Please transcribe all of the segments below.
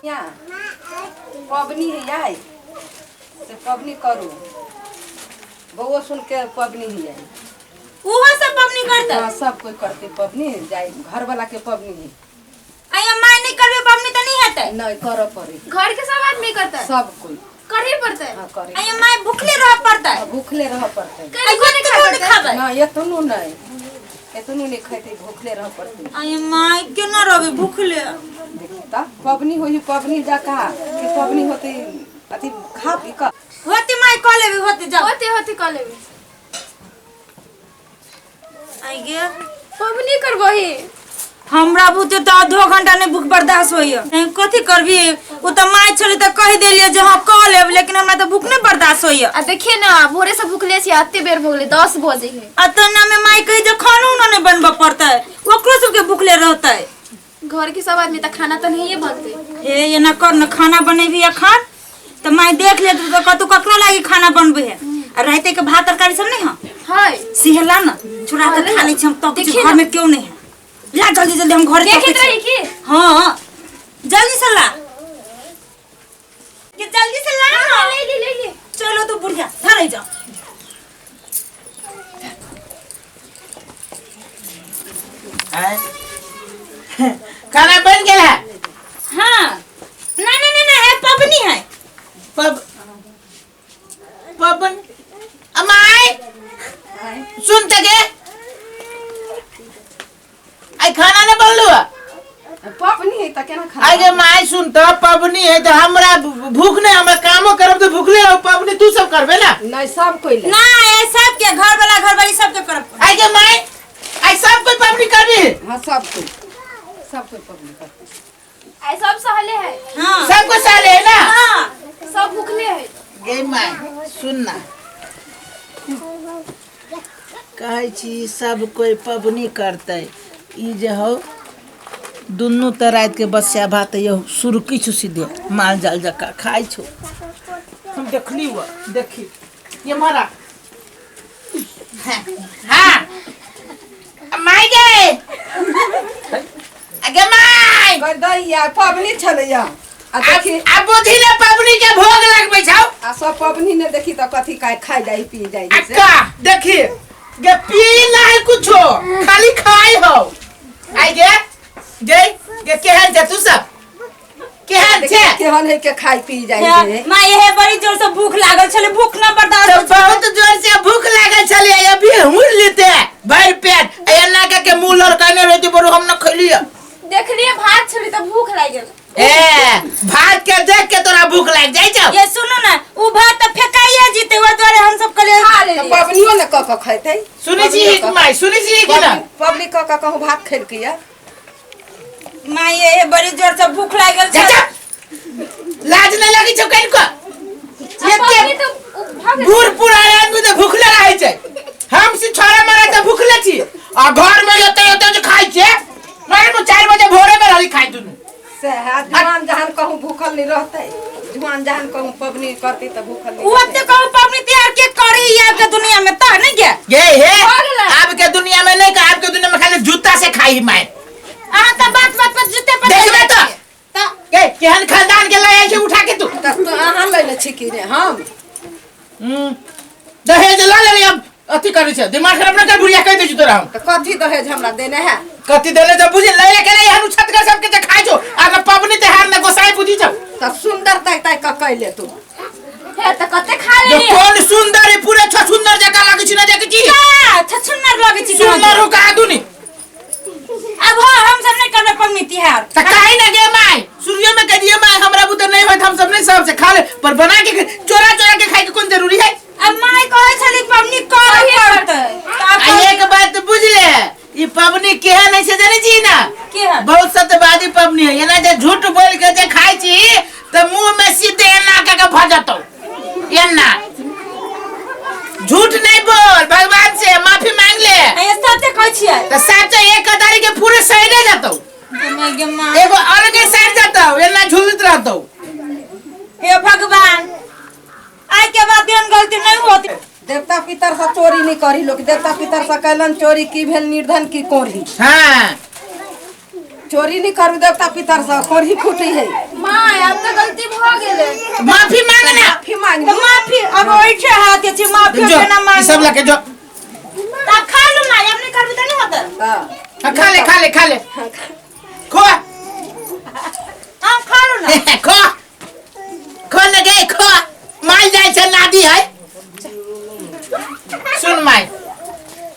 यहाँ पबनी है आइ से पबनी करू बउओ सुन के पबनी है आई। उहो सब पबनी करतै? हाँ, सब कोई करते पबनी जाए घर वाला के पबनी है। आया माय नहीं करबे पबनी त नहीं हेतै? नहीं करऽ पड़े। घर के सब आदमी करतै? सब कोई करही पड़तै? हाँ, करे। आया my भूखले रह पड़तै? हाँ, भूखले रह पड़तै। आया एतनो नहीं खाबै? नहीं एतनो नहीं, एतनो नहीं खैतै, भूखले रह पड़तै। आया my केना रहबै भूखले? देखी त पबनी होई पबनी जका कि पबनी होतै अथी खा पी क होते my क लेबै, होते जाओ। होते होते क लेबै। आई गे पबनी करबही? हमरा भूते तो आधो घंटा नहीं भूख बर्दाश्त होइए। कथी करबी, ओ तो my छली त कहि देलिए जे हां क लेब, लेकिन हमरा तो भूख नहीं बर्दाश्त होइए। आ देखिए ना भोरे से भूखले छी, एते बेर भ गेलै 10 बजे है। आ तो ना में my कहि जे खानो उनो नहीं बनबऽ पड़तै, ओकरो सबके भूखले रहतै। घर के सब आदमी त खाना त नहिए बनतै। हे एना कर न, खाना बनेबी अखन त my देख ले तू तो कतू ककरा लागी खाना बनबे है। आ राते के भात तरकारी सब नहीं है? है। सिहला न चुरा के खा लै छी हम तो, देखिए घर में क्यों नहीं है। ला जल्दी जल्दी हम घर देखैत रही की? हाँ जल्दी से ला, के जल्दी से ला ना। ले ले ले ले। चलो तू बुढ़िया धरे जाओ। आय? खाना बन गेल है? हाँ ना ना ना ना है पबनी है। पब पबन अमाय सुन त गे, आई खाना ने बनलू है? पबनी है त केना खाना? आई गे my सुन त, पबनी है त हमरा भूख नहीं, हमरा कामो करब त भूखले रहो, पबनी तू सब करबे ना? नहीं सब कोई ले। ना ये सबके घर वाला घर वाली सबके करब। आई गे my, आई सब कोई पबनी करबी? हाँ सब कोई, सब कोई पबनी करबी। आई सब सहले है। हाँ सब कोई सहले है ना? हाँ सब भूखले है। गे my सुन ना, कहै छी सब कोई पबनी करतै, ई जे हौ दुनू तऽ रातिके बसिया भात यौ सुरुकी छौ, सीधे माल जाल जकाँ खाइ छौ। हम देखली हुआ देखी ये मारा। हाँ my गे, अगे my कर दैया पबनी छलैया आ देखी आ बुझी ले पबनी के भोग लगबै छौ। आ सब पबनी ने देखी त कथी खाइ खाइ जाई पी जाई से। अक्का देखी गे पी नहीं कुछो, खाली खाई हो। आई गे गे गे केहन छै तू सब, केहन छै? केहन है के खाइ पी जाई है। माय हे बड़ी जोर से भूख लागल छले, भूख न बर्दाश्त तो बहुत जोर से भूख लागल छले, अभी हुर लेते भर पेट एना के के मुंह लड़काने रहते बरो हम न खैलिए। देखलिए भात छली त भूख लागि गेल। ए भात के देख के तोरा भूख लाग जाय छौ? ये सुनो ना, उ भात त फेकाइए जीते, ओहि दुआरे हम सब कहलिए खा त लेलिए। पबनियो ने क क खैतै। सुनै छी माय, सुनै छी कि ना? पबनी क क कहूँ भात खेलकै या। माय ये बड़ी जोर से भूख लागल जा छै। जा। लाज नहीं लगी छौ कनिको? पबनी त उ भऽ गेल। बूढ़ पुरान आदमी तऽ भूखले रहै छै, हम से छोड़ा मारा तऽ भूखले छी, आ घर में एते एते जे खाइ छियै, मारे नु 4 बजे भोरे में रहली खाइ दुनू। से है जुआन जहान कहूँ भूखल नहीं रहतै, जुआन जहान कहूँ पबनी करती तऽ भूखल नहीं उ ओते कहू पबनी तिहार के करी आब के दुनिया में त नहीं गे। गे हे भऽ गेलै। आब के दुनिया में नहीं, आब के दुनिया में खाली जूता से खाई माय। अहाँ त बात बात पर जूते पर देखबे त त गे केहन खानदान के लय छै उठा के तू। तऽ तू अहाँ लैले छी कि रे हम? दहेज ल लेली, अब अथी करै छै, दिमाग खराब न कर बुढ़िया, कहि दै छी तोरा हम। तऽ कथी दहेज हमरा देने है? कथी देने जब बुझी लय के नहीं हनु छत कर सबके जे खाइ छौ, आ न पबनी तिहार न गोसाई बुझी छौ। तऽ सुंदर ताइ ताइ कऽ कैले तू। हे त कते खा जो लेलिए। कोन सुंदर है, पूरे छ सुंदर जका लागै छी ना देखै छी? का छछुन्नर लगै छी सुंदर हो का दुनी? अब हो हम सब नहीं करबै पबनी तिहार। त काहे ना गे my, सूर्य में कह दिए my हमरा बुते नहीं होत, हम सब नहीं सब से खा ले, पर बना के चोरा चोरा के खाए के कोन जरूरी है? अब my कहै छली पबनी करऽ पड़तै। आ एक बात बुझ ले, ई पबनी केहन है से जानै छी ना? केहन? बहुत सत्यवादी पबनी है, एना जे झूठ बोल के जे खाइ छी त मुंह में सीधे एना के के भ जतौ, एना झूठ नहीं बोल, भगवान से माफी मांग ले। आ सत्य कहै छियै। त साचा एक कदारी के पूरे सैने जतौ, गे माँ एगो अलगे साइड जतौ, एना झूलत रहतौ। हे भगवान, आइ के बाद एहन गलती नहीं होती। देवता पितर से चोरी नहीं करी लोग, देवता पितर से कैलन चोरी की भेल निर्धन की कोढ़ी। हाँ चोरी चोरी नहीं करू देवता पितर से कोढ़ी फूटी है। माँ आब तऽ गलती भऽ गेलै। माफी मांग ना। माफी मांग। तऽ माफी अब ओइठे हाथ छी, माफी जो केना ई मांग? सब लके जो। तऽ खा लू माय, अब नहि करबी तऽ नहि होतै। हाँ। हाँ, खा ले खा ले खा ले, खो। हाँ, खा लू ना। खो खो न गे खो, माल जाय छै नादी है। सुन माय,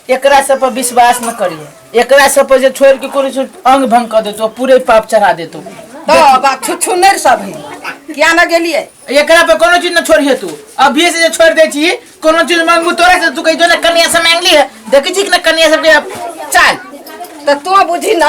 एकरा सब पर विश्वास न करिए, एकरा सब पर जे छोड़ के कोनो चीज अंग भंग कर देतो, पूरे पाप चढ़ा देतो। तो बाप छुछुन्नर सब है, किया न गेलिए? एकरा पे कोनो चीज न छोड़िए तू, अभी से जे छोड़ दे छी कोनो चीज मांगू तोरा से, तू कहि जो ना कन्या से मांगली है, देखै छी कि ना कन्या सबके चाल। तो तू बुझी ना।